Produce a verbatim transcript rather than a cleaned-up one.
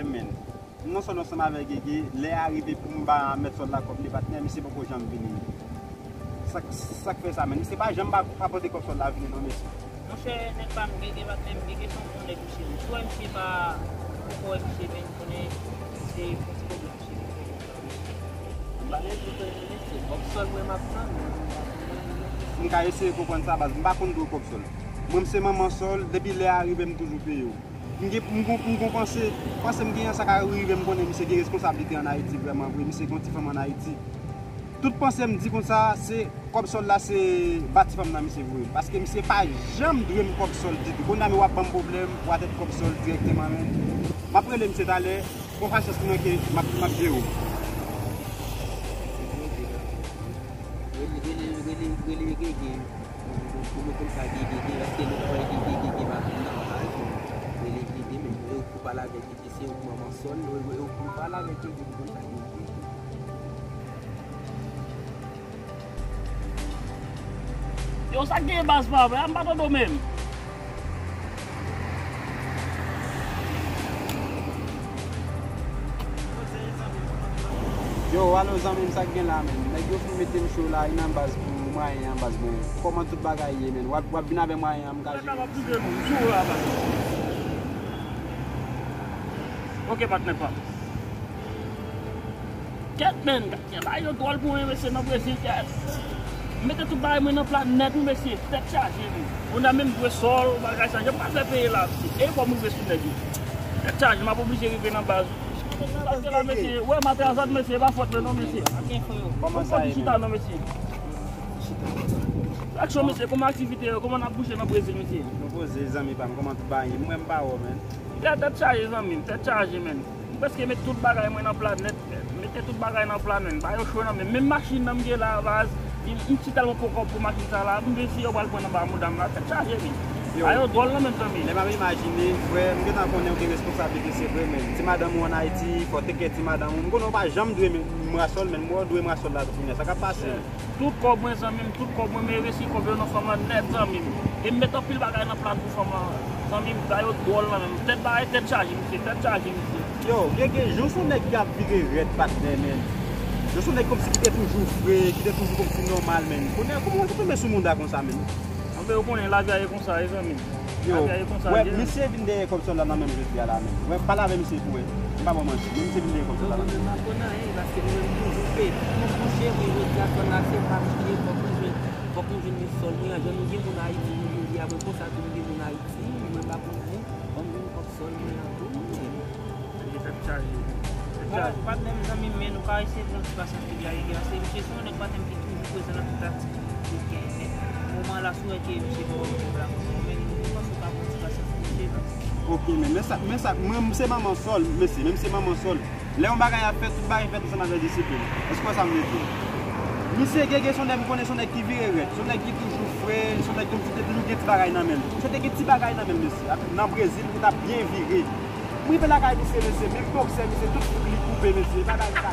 Men, non sèlman ansanm avèk Gege, lè a rive pou m ba mèt sòl la kòb li, patnè, misye poko janm vini. Sa, sa k fè sa, men? Misye pa janm pa, pa pote kòb sòl la vini, non, mesye. Monchè, nèg pa m, Gege, patnè m, Gege se yon bon nèg, mesye. Si w wè misye pa, poko wè misye, men konnen se yon ti pwoblèm misye gen. M pa gen dout, mesye, kòb sòl mwen m ap tann. M ka eseye konprann sa, baz. M pa konn dwe kòb sòl. Mwen, m se manman sòl, depi lè a rive, m toujou peye w. M gen, m gon, m gon panse, panse m genyen sa ka rive m konnen misye gen responsablite ann Ayiti vrèman vre, misye gen yon ti fanm ann Ayiti. Tout panse m di konsa, se kòb sòl la se ba ti fanm nan misye voye m. Paske misye pa janm dwe m kòb sòl ditou. Kounye a men w ap ban m pwoblèm, w a tèt kòb sòl dirèkteman men. M ap rele misye talè, pran pasyans pou mwen ke m ap, m ap jere w. Rele, rele, rele, rele Gege. Pou nou konn sa Gege gen, èske nou kwè Gege, Gege pa konn nan baz? Rele Gege, men yo pou pale avèk Gege, se yo pou manman sòl, yo, yo, yo pou pale avèk Gege, pou konn sa Gege gen. Yo, sa k gen baz pa vre, m pa tande w menm. Yo, alo zanmi m, sa k gen la, men? Nèg yo fin mete m cho la, e nan baz pou mwayen an, baz mwen. Kòman tout bagay ye, men? W ap, w ap vin avè mwayen an, m ka jere. Ok, patnè pa m. Kèt, men, gad, bagay yo dwòl pou mwen, mesye, nan Brezil, kèt. M mete tout bagay mwen nan pla nèt, wi, mesye. Tèt chaje, wi. Kounye a menm dwe sòl, bagay sa, yo pa fè peye la, mesye. E kòm rive sou nèg yo. Tèt chaje, m ap oblije rive nan baz. Paske la, mesye, wè, m atrazad, mesye, e pa fòt mwen, non, mesye. Kòman sa ye, chita, non, mesye. Aksyon, mesye, kòman aktivite yo, kòman n ap bouje nan Brezil, mesye? Nou poze, zanmi pa m, kòman tout bagay ye? M wè m pa wè w, men. Tèt, tèt chaje, zanmi m, tèt chaje, men. M prèske met tout bagay mwen nan pla nèt, men. Mete tout bagay nan pla nèt, ba yo cho nan men. Menm machin nan m gen la, baz, m, m ti tèlman pran kòb pou machin sa la, m vin si yo pral pran anba mouda m la, tèt chaje, men. Yo. Ba yo dwòl nan men, zanmi. Lè m ap imajine, frè, m gentan konnen w gen responsablite, se vre, men. Ti madanm ou ann Ayiti, fò w take care ti madanm ou. M konnen w pa janm dwe m, m rasòl, men m wè w dwe m rasòl la tou kounye a. Sa k ap pase? Tout kòb mwen, zanmi m, tout kòb mwen, m envesti kòb yo nan fanm lan nèt, zanmi m. E m met anpil bagay nan pla pou fanm lan, zanmi m, ba yo dwòl nan men m. Tèt bagay, tèt chaje, mesye, tèt chaje, mesye. Yo, Gege, jan w se yon nèg ki ap vire rèd, patnè, men. Jan w se yon nèg kòmsi ki te toujou fre, ki te toujou kòmsi nòmal, men. Kounye a, kòman w tonbe sou mouda konsa, men? Anben, ou konnen, lavi a ye konsa, ye, zanmi m. Yo, wè, misye vin dèyè kòb sòl la nan men m jodi a la menm. Wè, pale avè misye pou wè. M pa ba w manti. Men misye vin dèyè kòb sòl la nan men m. Mwen pa konn anyen, paske mwen menm toujou peye tout moun bouche, men jodi a sòl la se pa m ki ye, fòk mwen jwenn, fòk mwen jwenn men sòl mwen an. Jan nou gen moun Ayiti, nou jodi a, mwen konsa tou m gen moun Ayiti, mwen pa konn anyen, ban m jwenn kòb sòl mwen an tou, men. Tèt chaje. Bon, patnè m, zanmi m, men nou ka eseye pran ti pasyans. Paske misye se yon nèg patnè m ki toujou prezan nan tout aktivite ke gen. Moman la, si w wè ke misye poko vin la, men nou panse w ka pran ti pasyans pou misye, non? Ok, men, men sa, men sa, mwen, m se manman sòl, mesye, men m se manman sòl. Lè yon bagay ap fèt, tout bagay fèt ansanm avèk disiplin. Èske w wè sa m vle di? Misye Gege se yon nèg, m konnen se yon nèg ki vire rèd, se yon nèg ki toujou fre, se yon nèg ki toujou gen ti bagay nan men l. Misye te gen ti bagay nan men l, mesye. Nan Brezil, li t ap byen vire. M rive lakay misye, mesye, menm bòksè, mesye, tout bouk li koupe, mesye, pa bay sa.